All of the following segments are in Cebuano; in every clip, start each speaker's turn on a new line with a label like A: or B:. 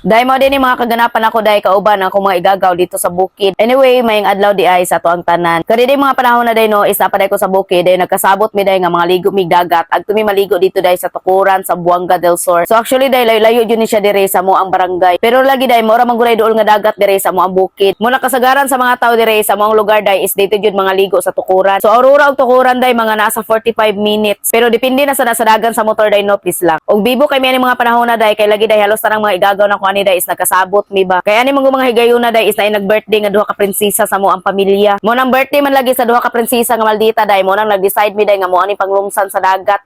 A: Dahil mao din yung mga kaganapan ako dahil kauban ako mga igagaw dito sa bukid. Anyway, maayong adlaw diay sa ato ang tanan. Kaya di mga panahon na day no, is napaday ko sa bukid, dahil nagkasabot mi day nga mga ligo mig dagat. Ag tumi maligo dito day sa tukuran sa Buanga del Sur. So actually day layo-layo jud ni siya dire sa mo ang barangay. Pero lagi day mora man gulay duol nga dagat dire sa mo ang bukid. Muna kasagaran sa mga tao dire sa mo ang lugar day is dito jud mga ligo sa tukuran. So Aurora ug tukuran day mga nasa 45 minutes. Pero depende na sa nasa dagan sa motor day no, please lang. Og bibo kay mi ani mga panahon na day kay lagi day halos tanang mga igagaw na ko ani day is nagkasabot mi ba. Kaya ani mga higayuna day is na nag-birthday nga duha ka prinsesa sa mo ang pamilya. Mo nang birthday man lagi sa duha ka prinsesa nga maldita day mo nang nag-decide mi day nga mo ani panglumsan sa dagat.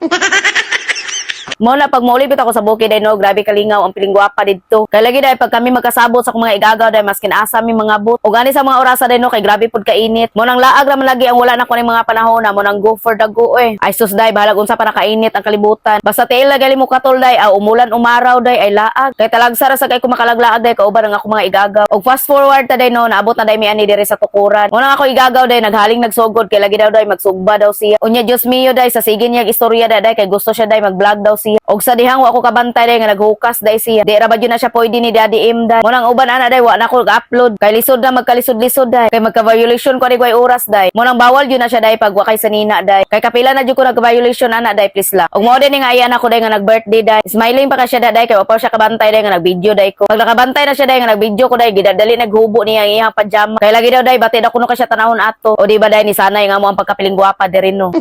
A: Mo na pag maulibit ako sa bukid ay no, grabe kalingaw ang pilingwapa didto. Kay lagi dahil pag kami magkasabot sa akong mga igagaw dahil maskin asa mi mga bot. O gani sa mga orasa dahil no, kay grabe pud kainit. Mo nang laag raman lagi ang wala na ko ning mga panahon na mo nang go for the go eh. Ay sus day, bahalag unsa pa nakainit ang kalibutan. Basta tiil na gali mo katol day, aw umulan umaraw day ay laag. Kay talagsa ra sa kay kumakalaglaag day kauban ang ako mga igagaw. Og fast forward ta day no, naabot na day mi ani diri sa tukuran. Mo nang ako igagaw day naghaling nagsugod kay lagi daw day magsugba daw siya. Unya Dios mio day sa sige niya istorya day kay gusto siya day mag-vlog daw siya. Og sa dihang wa ko kabantay day nga naghukas day siya. Di ra ba jud na siya pwede ni Daddy M day. Mo nang uban ana day wa na ko upload. Kay lisod na magkalisod-lisod day. Kay magka-violation ko ani oras day. Mo nang bawal jud na siya day pag wa kay sanina day. Kay kapila na jud ko nagka-violation ana day, please lang. Og mao din nga ayan ako day nga nag-birthday day. Smiling pa ka siya day kay wa pa siya kabantay day nga nag-video day ko. Pag nakabantay na siya day nga nag-video ko day gidadali naghubo niya ang iyang pajama. Kay lagi daw day bati daw kuno ka siya tanahon ato. O di ba day ni sanay nga mo ang pagkapiling gwapa diri no.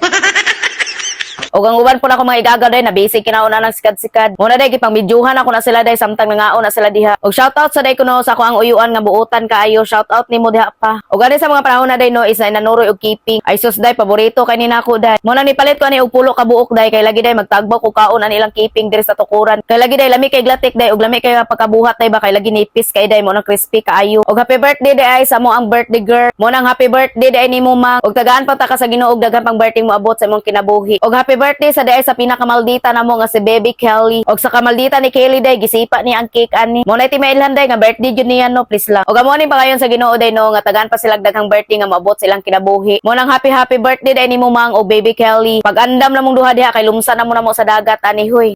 A: Og ang uban po na ako mga igagaw day na basic kinauna ng sikad-sikad. Muna day gipang videohan ako na sila day samtang nangaon na sila diha. Og shoutout sa day kuno sa ako ang uyuan nga buotan kaayo. Shoutout nimo diha pa. Og gani sa mga panahon na day no is na nanuroy og keeping. Ay sus day, paborito kay ni nako day. Muna ni palit ko ani og pulo ka buok day kay lagi day magtagbaw ko kaon ani ilang keeping diri sa tukuran. Kay lagi day lami kay glatik day ug lami kay pagkabuhat day ba kay lagi nipis kay day mo nang crispy kaayo. Og happy birthday day ay sa mo ang birthday girl. Mo nang happy birthday day nimo ma. Og tagaan pa ta ka sa Ginoo og daghan pang birthday mo abot sa imong kinabuhi. Og happy birthday sa day sa pinakamaldita namo nga si Baby Kelly. Og sa kamaldita ni Kelly day gisipa ni ang cake ani. Mo na timailhan day nga birthday jud niya no, please lang. Og amo ni pagayon sa Ginoo day no nga tagaan pa sila daghang birthday nga moabot silang kinabuhi. Mo nang happy happy birthday day nimo mang og Baby Kelly. Pag-andam na mong duha diha kay lumsa na mo na mo sa dagat ani huy.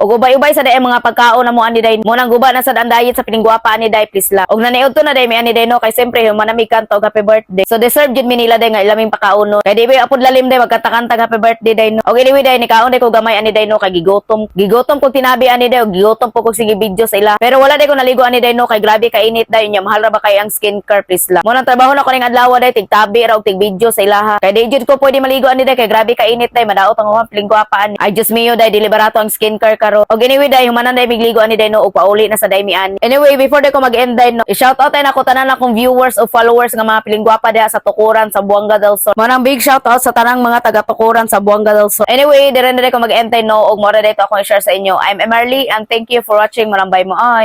A: Og ubay-ubay sa day mga pagkaon na mo ani day. Mo nang guba na sa andayit sa piningguwapa ani day, please lang. Og naniud to na day mi ani day no kay siyempre humanami kanto og happy birthday. So deserve jud mi nila day nga ilaming pakaon no. Kay di ba apod lalim day magkanta-kanta happy birthday day no. Og anyway day nikaon day ko gamay ani day no kay gigutom. Gigutom kog tinabi ani day og gigutom po kog sige video sa ila. Pero wala day ko naligo ani day no kay grabe ka init day nya mahal ra ba kay ang skincare, please lang. Mo nang trabaho na ko ning adlaw day tigtabi ra og tig video sa ilaha. Kay di jud ko pwede maligo ani day kay grabe ka init day madaot ang akong pilingguwapa ani. Ay Diyos mio day dili barato ang skincare karon. Og anyway day humanan day migligo ani day no ug pauli na sa day mi ani. Anyway, before day ko mag-end day no, i-shout out ay nako tanan akong viewers o followers nga mga pilingguwapa diha sa tukuran sa Buanga del Sur. Mo nang big shout out sa tanang mga taga tukuran sa Buanga del Sur. Anyway, dire na day ko mag-end day no ug mo ra day to akong i-share sa inyo. I'm Emerly and thank you for watching. Malambay mo ay.